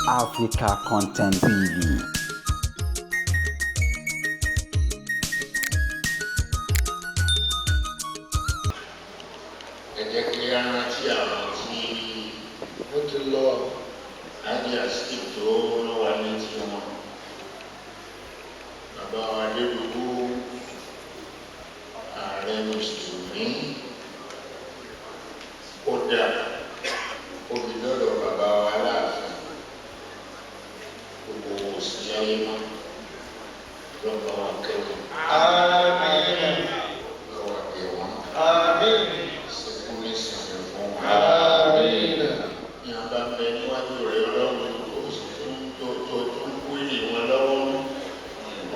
Africa Content TV. Ẹ jẹ́ kí á rántí àwọn tí Ó ti lọ. Ájíà sí tó rán wa létí wọn. Bàbá wa Adédùbú, ààrẹ Mùsùlùmí, kódà ó fi lọ́dọ̀ bàbá wa Aláàfin, gbogbo òsì ayé mọ́ lọ́ba wa kẹ́wọ̀n. Àmín. Lọ́wọ́ kẹ́ wọn. Àmín. Sẹ́kún ní sinmi fún wọn. Àmín. Ní a bá bẹ níwájú rẹ Ọlọ́run, tó sì tún tó tún wíìlì wọn lọ́wọ́,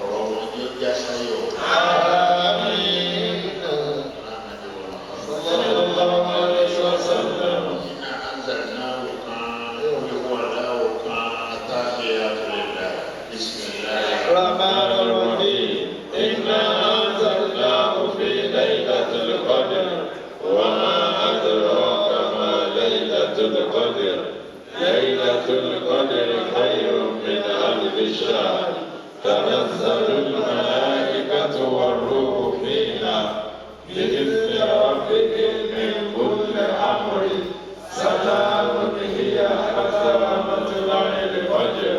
ọ̀rọ̀ wọn yóò já sáyọ̀. Àmín. Sallallahu alayhi wa sallam. Iná anzalnahu kan, olùkọ́ aláwọ̀ kan, atáhìá lillah, bismillah. الرحمن الرحيم. إنا أنزلناه في ليلة القدر. وما أدراك ما ليلة القدر؟ ليلة القدر خير من ألف شهر. تنزل الملائكة والروح فيها بإذن ربهم من كل أمر. سلام هي حتى مطلع الفجر.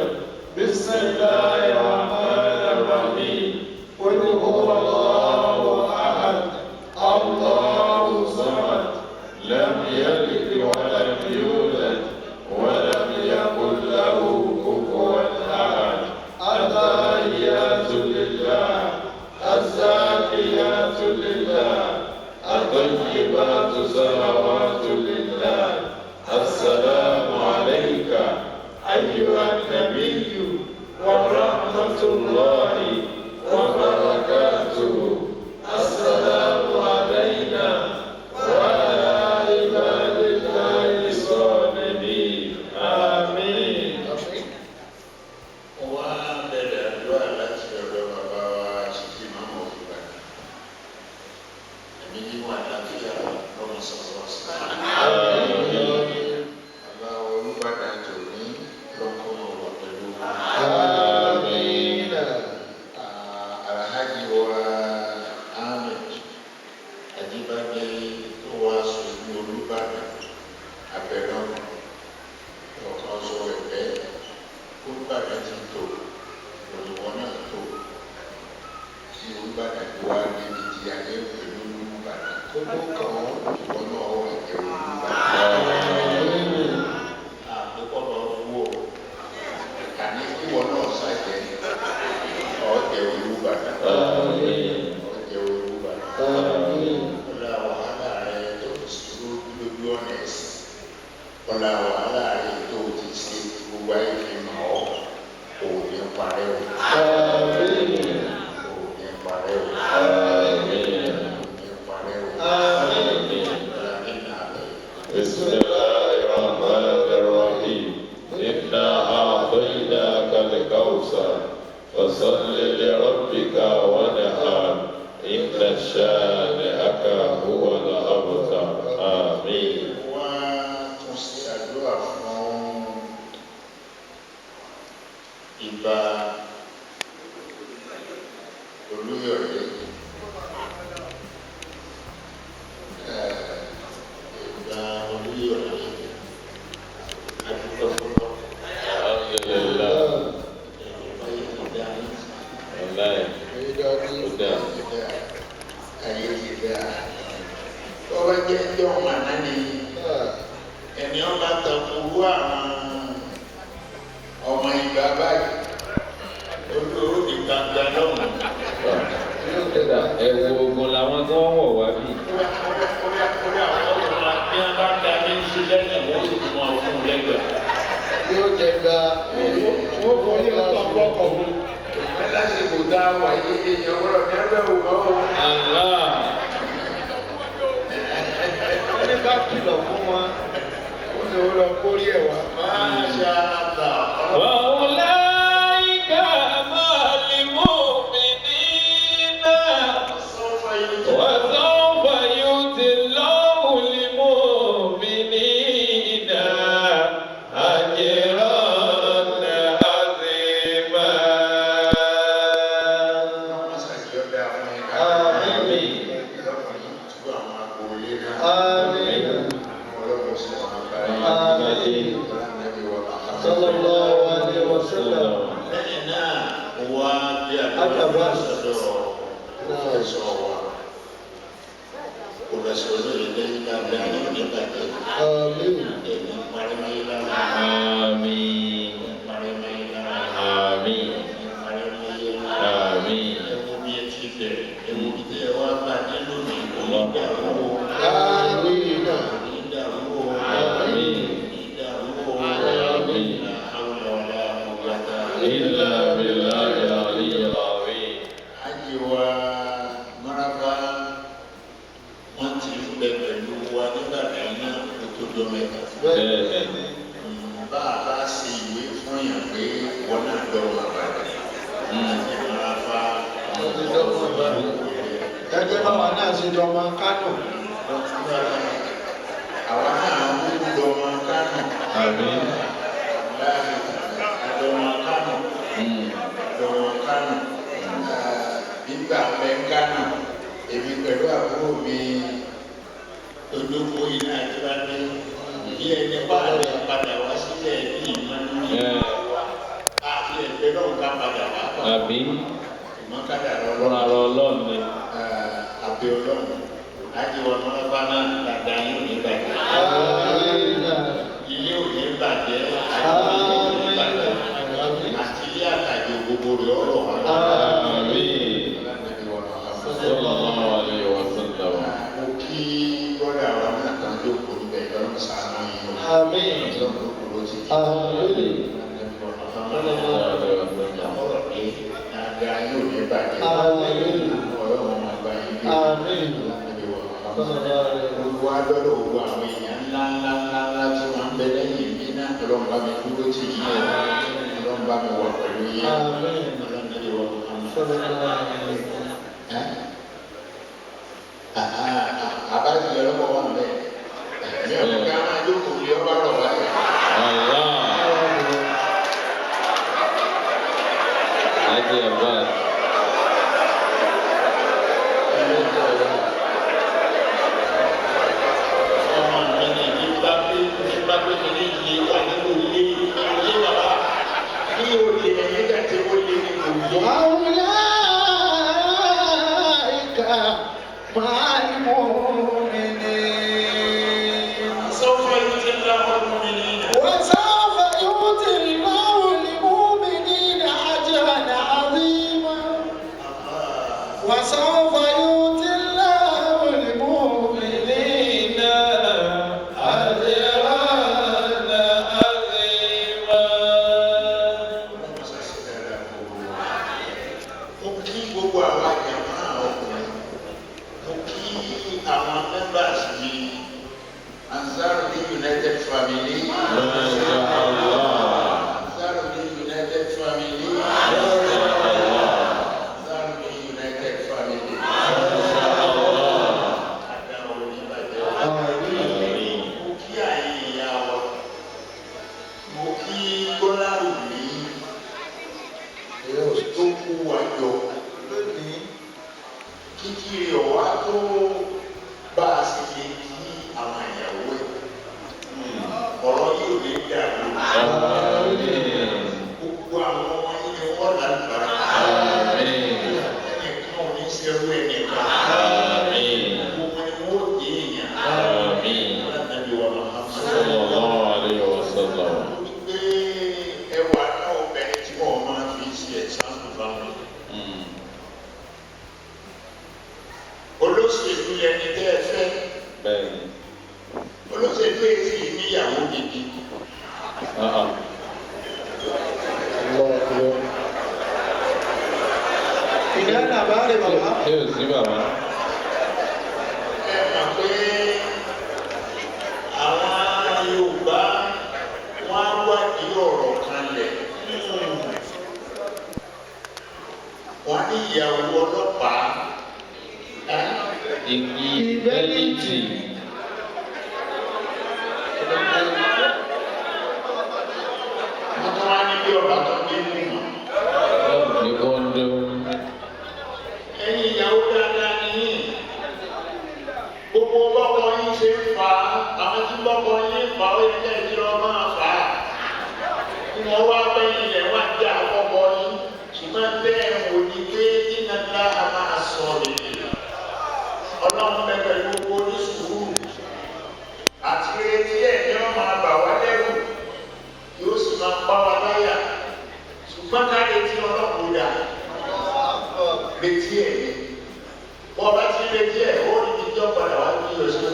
بسم الله الرحمن الرحيم. قل هو الله أحد، الله الصمد، لم يلد ولم يولد ولم يكن له كفوا أحد. التحيات لله، الزاكيات لله، الطيبات صلوات لله. السلام عليك أيها النبي ورحمة الله وبركاته. السلام علينا وعلى عباد الله الصالحين. آمين. Mo wá bẹ̀rẹ̀ àdúrà láti ọ̀dọ̀ bàbá wa Ṣífì Mámọ̀ Òfìbàdàn. Ẹ̀mí yíwà láfíà lọ́mọ sọ̀rọ̀ sí. Bàbá Olúbàdàn tòní lọ́kọ́ wà pẹ̀lú wọn. آمين. Alhaji wa Ahmed Ajibade tó wá sojú Olúbàdàn abẹ́rẹ́ ọ̀kan sọ ẹ̀fẹ́ Olúbàdàn ti tò, òníwọ̀n náà tò tí Olúbàdàn tó wá débi tí ayé pẹ̀lú Olúbàdàn Kó tó kàn án. Ìwọ náà wà jẹ́ Olúbàdàn. Àkókò bá wú ọ àní ìwọ náà ṣàjẹ́ ọ̀jẹ̀ Olúbàdàn. آمين. Ọ̀jẹ̀ Olúbàdàn. آمين. Ọlá wàhálà rẹ tó ti ṣe lójú ọ̀nà ẹ̀sìn, ọlá wàhálà rẹ tó ti ṣe tí gbogbo ayé fi mọ̀ ọ́, ò ní parẹ́ o. آمين. Ò ní parẹ́ o. آمين. Ò ní parẹ́ o. آمين. Ọlá nínú àbẹ̀. بسم الله الرحمن الرحيم. إنا أعطيناك الكوثر، فصل لربك وانحر، إن شانئك هو الأبتر. آمين. Wá tún ṣe àdúrà fún Ìbà Olúyọ̀lé. Ìbà Olúyọ̀lé, adúgbò fọlọ́. الحمد لله. Ayé ti dá. والله قدام. Ayé ti dá. Tọ́wọ́ jẹ́ ẹjọ́ màná ni ẹni ọba takuru àwọn ọmọ ìgbà báyìí, olóró di gbangba lọ́wọ́. Ẹ̀wù ogun làwọn tó ń wọ̀ wá bí. Kódà àwọn ọmọ bí wọn bá da ní sílẹ̀ ní wọ́n sì tún wọn fún un lẹ́gbẹ̀ẹ́. Yóò jẹ gba. Wọ́n fọ ní ọkọ̀ ọkọ̀ mu. Lásìkò tá a wà yìí, èèyàn gbọ́dọ̀ ní ẹgbẹ́ wò ó. Allah. Wọ́n ní ká kìlọ̀ fún wọn. Ó ní ó lọ kórí ẹ̀ wá. Máṣá Allah. وأولئك مع المؤمنين وسوف يؤتي الله المؤمنين أجرا. Báwa náà ṣe dọmọ Kánò. Àwa náà ń dọmọ Kánò. Àmín. Láàrin àdọmọ Kánò. Àdọmọ Kánò. Nígbà pẹ́ Kánò, èmi pẹ̀lú àbúrò mi olóko iná àti bí ẹni bá lè padà wá sílẹ̀ ní ìmọ̀nú àti ẹgbẹ́ náà ká padà wá pa. Àmín. Ìmọ̀kadà Fúnra lọ́wọ́ rọ Ọlọ́run ni. àbí ọlọ́run láti wọ ọlọ́pàá náà dáadáa yóò ní bàjẹ́. Ilé ò ní bàjẹ́, àti ilé ò ní bàjẹ́, àti ilé àtàjò gbogbo rẹ̀ ọ̀rọ̀ wọn. Àmín. Sallallahu alayhi wa sallam. Mo kí bọ́dà wa náà kan jókòó níbẹ̀ lọ́rùn sàánú yìí o. Àmín. Ọlọ́run kò ló ti kí. Àmín. Sallallahu alayhi wa sallam. Ọ̀rọ̀ mi dáadáa yóò ní bàjẹ́. Àmín. Ọlọ́run máa bá yín gbé. Àmín. Gbogbo adọ́dọ̀ gbogbo àwọn èèyàn ńlá ńlá ńlá ńlá tí wọ́n ń bẹ lẹ́yìn mi náà ọlọ́run bá mi dúró tì yín o. Ọlọ́run bá mi wà pẹ̀lú yín. Àmín. Ọlọ́run ní ìwọ kan. Àbájáde ọlọ́pàá wà ń bẹ̀. Mi ò ká máa jókòó bí ọba rọ̀ wáyà. Allah. Haji Abbas. Ọmọ mi ní nígbà pé nígbà pé mi ní iye wà nínú ilé ilé bàbá. Bí o lè ẹ̀yìn dàtí o lè ní kò yé. وأولئك مع المؤمنين. سوف يؤتي الله المؤمنين. وسوف يؤتي الله المؤمنين أجرا عظيما. وسوف يؤتي الله المؤمنين أجرا عظيما. Mo kí gbogbo àwọn àjàmọ́ ọkùnrin, mo kí àwọn members mi, Ansarudeen United Family. Masha Allah. Ansarudeen United Family. Ansarudeen United Family. Àdáwọ̀ oníbàjẹ́. Àmín. Mo kí àyè ìyá wa, mo kí Gbọ́lárùmí tó kú wa jọ Lónìí, kíkí rẹ̀ wá tó bá a sì lè kí àwọn ìyàwó ẹ̀. Ọ̀rọ̀ yóò lè dàrú. Àmín. Gbogbo àwọn ọmọ yìí ni wọ́n lálùbárà. Àmín. Ẹnìkan ò ní ṣerú ẹnìkan. Àmín. Gbogbo ni wọ́n dé èèyàn. Àmín. Ànábì wa Muhammad. Sallallahu alayhi wa sallam. Pé ẹwà náà obìnrin tí wọ́n máa fi ṣe ẹ̀sáǹpù fáwọn. Olóṣèlú lẹni tẹ́ ẹ fẹ́. Bẹ́ẹ̀ni. Olóṣèlú èsì níyàwó gidi. Ah ah. ìdá làbárí bàbá. Ṣé o sí bàbá? Ẹ mọ̀ pé àwọn Yorùbá wọ́n á wádìí ọ̀rọ̀ kan lẹ̀. Wọ́n ní ìyàwó ọlọ́pàá. Ẹ́ Igi bẹ́líìtì. Wọ́n tún wá ní bí ọ̀rọ̀ tó dé mú wọn. Ní kóńdó. Ẹ̀yin ìyàwó dáadáa nìyí. Gbogbo bọ́kọ yín ṣe ń fà á, àwọn tí bọ́kọ yín ń fà á ó yẹ kẹ́ ẹ̀ tí wọ́n máa fà á. Kí wọ́n wá bẹ́yìn rẹ̀ wá jẹ́ àkọ́kọ́ yín. Ṣùgbọ́n bẹ́ẹ̀ wò ní pé iná ńlá a máa sọ rèé. Ọlọ́run bẹ pẹ̀lú gbogbo onísùúrù. Àti retí ẹ̀ ní wọ́n máa bà wá lẹ́rù. Yóò sì máa pa wá láyà. Ṣùgbọ́n ká retí ọlọ́run dà retí ẹ̀ ni bọ́ bá ti retí ẹ̀ ó ní ti jọ́ padà wá ní oṣù.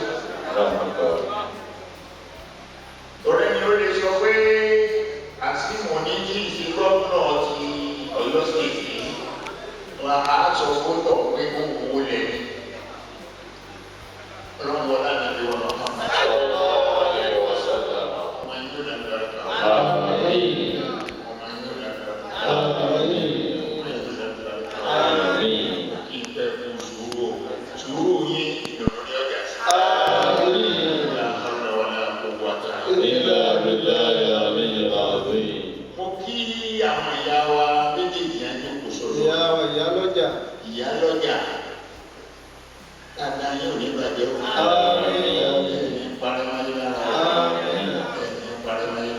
Ọ̀rẹ́ mi ó lè sọ pé àsìmò ní kí ìṣe gómìnà ti Ọ̀yọ́ stéètì wà á sọ fótó pé kó wó lẹ̀ ní. Ọlọ́run wọlé ànábi wọn lọ́kàn. Sallallahu alayhi wa sallam. Ọmọ yín yóò lẹ́nu ọ̀rọ̀. Àmín. Ọmọ yín yóò lẹ́nu ọ̀rọ̀. Àmín. Ọmọ yín yóò lẹ́nu ọ̀rọ̀. Àmín.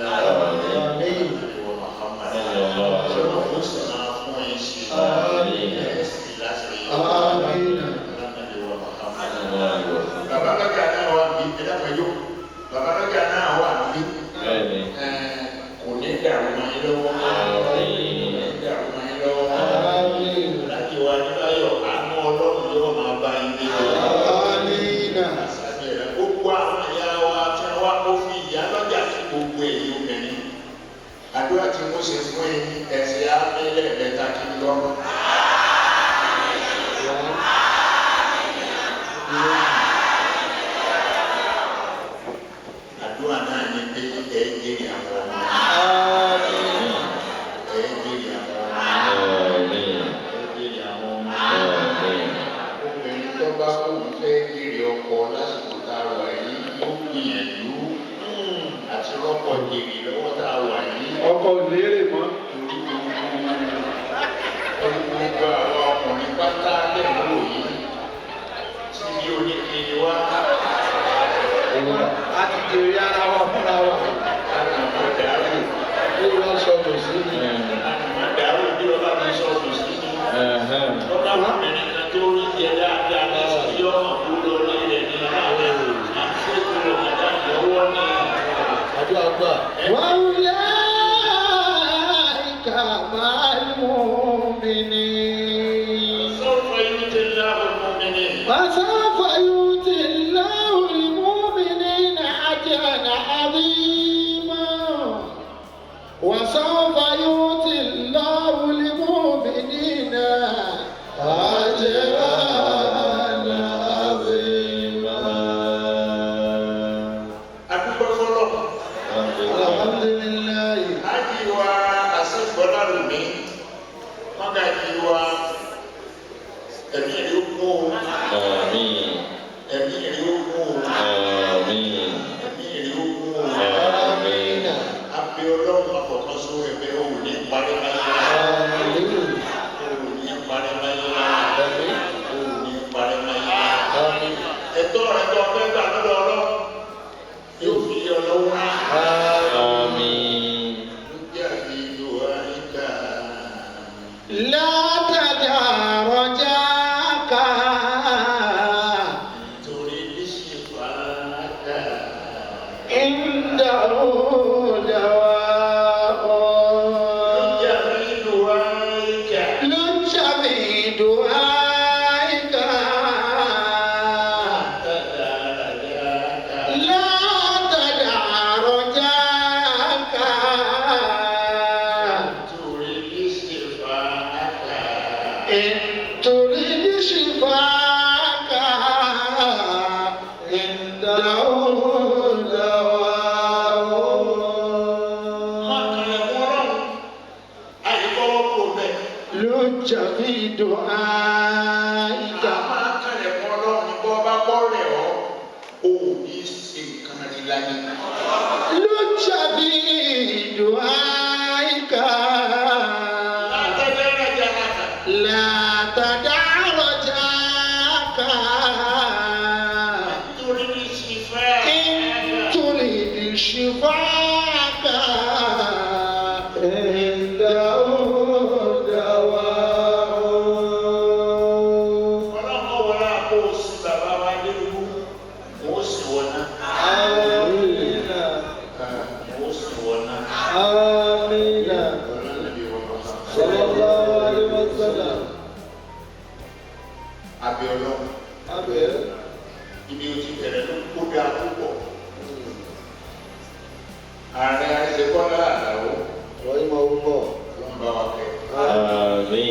láyé láyé. Àmín. Ìwọ Muhammad. Sallallahu alaihi Ọlọ́run ó sì máa fún yín sí. Àmín. Ẹ sì láti rí. Àmín. Ìwọ Muhammad. wasallam. Bàbá lọ́jà náà wà bí ẹ̀dá pẹ̀lú. Bàbá lọ́jà náà wà bí Bẹ́ẹ̀ni. kò ní dàrú mọ́ yín lọ́wọ́. Àmín. Kò ní dàrú mọ́ yín lọ́wọ́. Àmín. Láti wá níbáyọ̀, àánú Ọlọ́run yóò máa bá yín dé o. Àmín. Gbogbo àwọn ìyá wa tí wọ́n wá kó fi ìyá lọ́jà sí gbogbo èyí obìnrin. Àdúrà tí mo ṣe fún yín ẹ̀sìn á ní lẹ́ẹ̀mẹ́ta kí n lọ. Àdúrà náà ni pé ẹ jèrè àwọn ọmọ. Àmín. Ẹ jèrè àwọn ọmọ. Àmín. Ẹ jèrè àwọn ọmọ. Àmín. Obìnrin tó bá kóun fẹ́ jèrè ọkọ lásìkò tá a wà yìí yóò gbìyànjú àti rọ́pò jèrè lọ́wọ́ tá a wà yìí. Ọkọ ò lérè mọ́. Torí gbogbo àwọn ọkùnrin pátá lẹ́nu yìí tí bí oníkiri wá A ti jèrè ara wa fúnra wa. ànàmọ́ dàrú Bí wọ́n sọ kò sí ni. ànàmọ́ dàrú bí ọba ti sọ kò sí ni. Ọba obìnrin kan tó rí jẹ dáadáa ní sí ọmọ kú lórí rẹ̀ ní àwọn àṣetò ọ̀gá lọ́wọ́ ní. Àdúrà gbà. وأولئك مع المؤمنين. سوف يؤتي الله المؤمنين. وسوف يؤتي الله المؤمنين أجرا عظيما. وسوف يؤتي الله المؤمنين أجرا عظيما. Adúgbò fọlọ́. Alhamdulilayi. Ájì wa àṣìfọ́lárùmí, mọ́gàjì wa, ẹ̀mí rí ó kún o, Àmín. ẹ̀mí rí ó kún o, Àmín. ẹ̀mí rí ó kún o. Àmín. Abẹ́ ọlọ́run àfọ̀kànṣó ẹ̀bẹ̀ ò ní parí láyé láyé. Àmín. Ò ní parí láyé láyé. Ò ní parí láyé láyé. Àmín. Ẹ̀tọ́ rẹ̀ tó fẹ́ gbà lọ́dọ̀ ọlọ́run yóò fi lé ọ lọ́wọ́. Àmín. Lójú àti ìlú àyíká. لا تدع رجاك Torí bí ṣe fàákà. عنده دواء. Lójú àti ìlú àyíká. لج في دعائك. لا تدع رجاك. Torí bí ṣe fàákà. إن تريد شفاك عنده دواء. Má kàlẹ̀ mú ọlọ́run. Àyíkọ́wọ́ kò bẹ̀. لج في دعائك. A máa kàlẹ̀ mú ọlọ́run ní bọ́ bá bọ́ rẹ̀ ọ́. O ò ní ṣe nǹkan rí láyé. لج في دعائك. Látọ̀dọ̀ ẹ̀rọ jàrá. لا تدع رجاك. Torí bí ṣe fàákà. إن تريد شفاك عنده دواء. Ọlọ́run wọlé àpò òsì bàbá wa lérú. Mo sì wọ̀ náà. Àmín. Mo sì wọ̀ náà. Àmín. Sallallahu alaihi wasallam. Àbí ọlọ́run. Abẹ́. Ibi o ti bẹ̀rẹ̀ ló kó dáa púpọ̀. Ààrẹ Àríṣekọ́lá Àlàó Wọ́n yí máa wúbọ̀. ló ń bá wa kẹ́. Àmín.